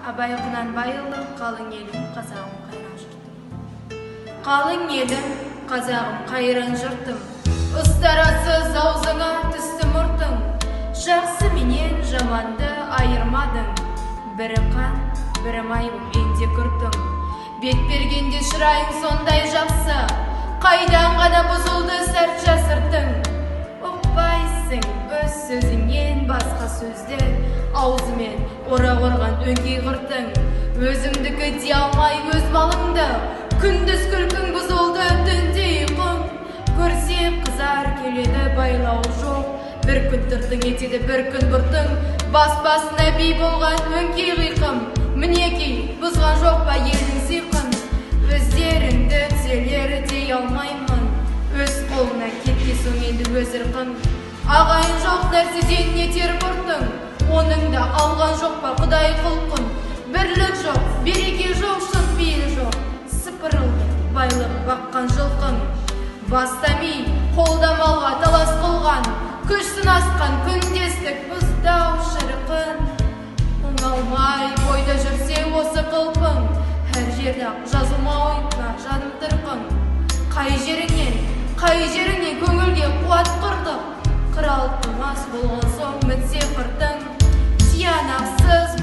Абай Құнанбайұлы, «Қалың елім, қазағым, қайран жұртым». Қалың елім, қазағым, қайран жұртым, ұстарасыз аузыңа түсті мұртың. Жақсы менен жаманды айырмадың, бірі қан, бірі май боп енде күртің. Бет бергенде шырайың сондай жақсы, қайдан ғана бұзылды сәт жасыртың. Ұқпайсың өз сөзіңнен басқа сөзді, аузымен орақ орған өңкей құртың. Өзімдікі дей алмай өз малыңды, күндіз күлкің бұзылды, түнде ұйқың. Көрсе қызар келеді, байлауы жоқ, бір күн тыртың етеді, бір күн бұртың. Бас басына би болған өңкей қиқым, мінекей, бұзған жоқ па елдің сиқын? Өздеріңді түзелер дей алмаймын, өз қолына кеткен соң енді өз ырқың. Ағайын жоқ нәрседен нетер мұртың, оның да алған жоқ па құдай құлқын? Бірлік жоқ, береке жоқ, шын пейіл жоқ, сыпырылды байлық баққан жылқың. Баста ми, қолда малға талас қылған, күш сынасқан күндестік бұзды-ау шырқын. Оңалмай бойда жүрсе осы қылпың, әр жерде ақ жазылмай ма жаным тырқың? Қай жеріңнен, қай жеріңнен көңілге қуат құрдық? Қыралтымас болған соң бітсе қыртың. Тиянақсыз